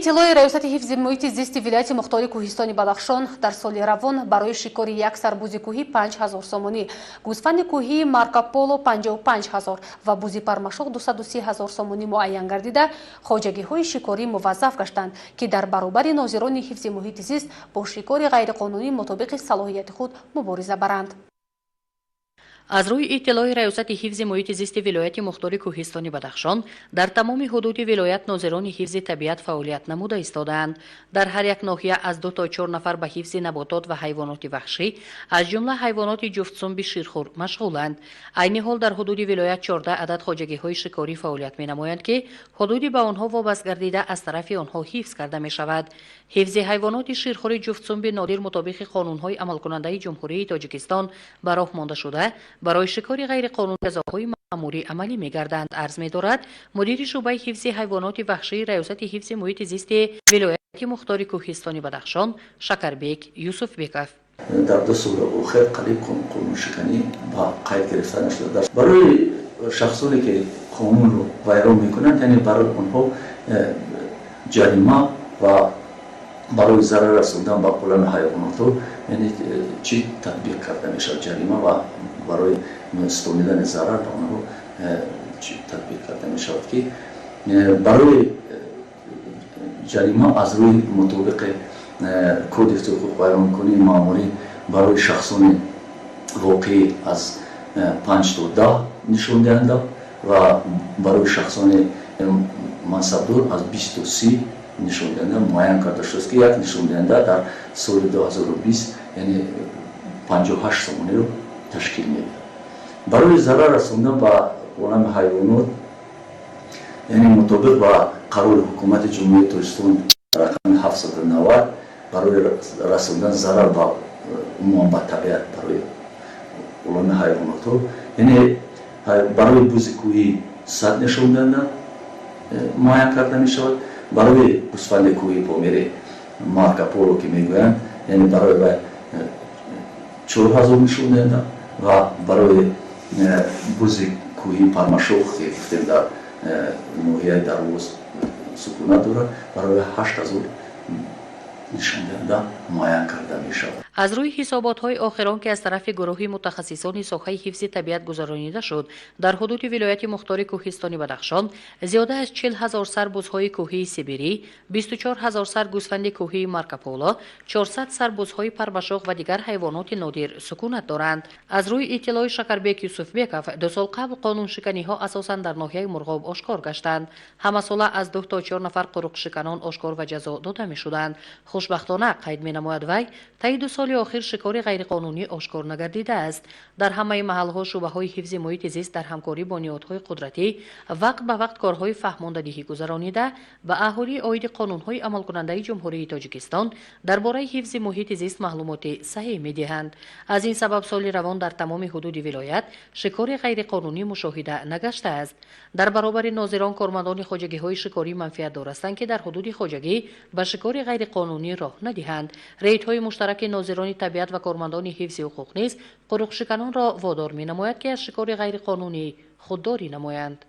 Иттилои Раёсати ҳифзи муҳити зисти вилояти мухтори Кӯҳистони Бадахшон, дар соли равон барои шикори як сар бузи кӯҳӣ 5000 сомонӣ, гӯсфанди кӯҳии Марко Поло 55 000 ва бузи пармашох 230 000 сомонӣ муайян гардида, хоҷагиҳои шикорӣ муваззаф гаштанд, ки дар баробари нозирони ҳифзи муҳити зист бо шикори ғайриқонунӣ мутобиқи салоҳияти худ мубориза баранд. Аз рӯи иттилои Раёсати ҳифзи муҳити зисти вилояти мухтори Кӯҳистони Бадахшон, дар тамоми ҳудуди вилоят нозирони ҳифзи табиат фаъолият намуда истодаанд. Дар ҳар як ноҳия аз ду то чор нафар ба ҳифзи наботот ва ҳайвоноти ваҳшӣ, аз ҷумла ҳайвоноти ҷуфтсумби ширхӯр, машғуланд. Айни ҳол дар ҳудуди вилоят 14 адад хоҷагиҳои шикорӣ фаъолият менамоянд, ки ҳудуди ба онҳо вобаст гардида аз тарафи онҳо ҳифз карда мешавад. Ҳифзи ҳайвоноти ширхӯри ҷуфтсумби нодир мутобиқи қонунҳои амалкунандаи Ҷумҳурии Тоҷикистон ба роҳ монда шуда, барои шикори ғайриқонунӣ ҷазоҳои маъмурӣ амалӣ мегарданд, арз медорад мудири шӯъбаи ҳифзи ҳайвоноти ваҳшии Раёсати ҳифзи муҳити зисти вилояти мухтори Кӯҳистони Бадахшон Шакарбек Юсуфбеков. Дар 2 соли охир қариб қонуншиканӣ ба қайд гирифта нашуда. Барои шахсоне ки қонунро вайрон мекунанд, яъне барои онҳо ҷарима ва барои зарар расондан ба олами ҳайвонотҳо, яъне чӣ татбиқ карда мешавад? Ҷарима ва барои ситонидани зарар ба онҳо чӣ татбиқ карда мешавад, ки барои ҷарима аз рӯи мутобиқи Кодекси ҳуқуқвайронкунии маъмурӣ барои шахсони воқеӣ аз 5 то 10 нишондиҳанда ва барои шахсони мансабдор аз 20 то 30 нишондиҳанда муайян карда шудааст, ки як нишондиҳанда дар соли 2020, яъне 58 сомониро ташкил медиҳад. Барои зарар расондан ба олами ҳайвонот, яъне мутобиқ ба қарори Ҳукумати Ҷумҳурии Тоҷикистон рақами 790, барои расондан зарар ба умуман ба табиат, барои олами ҳайвонотҳо, яъне барои бузи кӯҳӣ 100 нишондиҳанда муайян карда мешавад, барои гӯсфанди кӯҳи помири Марко Поло ки мегӯянд, яъне барои вай 4000 нишондиҳанда ва барои бузи кӯҳии пармашох, ки гуфтем, дар ноҳияи Дарвоз сукунат дорад, барои 8000 нишондиҳанда муайян карда мешавад. Аз рӯи ҳисоботҳои охирон, ки аз тарафи гурӯҳи мутахассисони соҳаи ҳифзи табиат гузаронида шуд, дар ҳудуди вилояти мухтори Кӯҳистони Бадахшон зиёда аз 40 000 сар бузҳои кӯҳии сибирӣ, 24 000 сар гӯсфанди кӯҳии Маркополо, 400 сар бузҳои пармашох ва дигар ҳайвоноти нодир сукунат доранд. Аз рӯи иттилои Шакарбек Юсуфбеков, 2 сол қабл қонуншиканиҳо асосан дар ноҳияи Мурғоб ошкор гаштанд. Ҳамасола аз ду то чор нафар қуруқшиканон ошкор ва ҷазо дода мешуданд. Хушбахтона, қайд менамояд вай, таи 2 соли охир шикори ғайриқонунӣ ошкор нагардидааст. Дар ҳамаи маҳалҳо шӯъбаҳои ҳифзи муҳити зист дар ҳамкорӣ бо ниҳодҳои қудратӣ вақт ба вақт корҳои фаҳмондадиҳӣ гузаронида, ба аҳолӣ оиди қонунҳои амалкунандаи Ҷумҳурии Тоҷикистон дар бораи ҳифзи муҳити зист маълумоти саҳеҳ медиҳанд. Аз ин сабаб соли равон дар тамоми ҳудуди вилоят шикори ғайриқонунӣ мушоҳида нагаштааст. Дар баробари нозирон, кормандони хоҷагиҳои шикорӣ манфиатдор ҳастанд, ки дар ҳудуди хоҷагӣ ба шикори ғайриқонунӣ роҳ надиҳанд. Рейдҳои муштараки нозирони табиат ва кормандони ҳифзи ҳуқуқ низ қуруқшиканонро водор менамояд, ки аз шикори ғайриқонунӣ худдорӣ намоянд.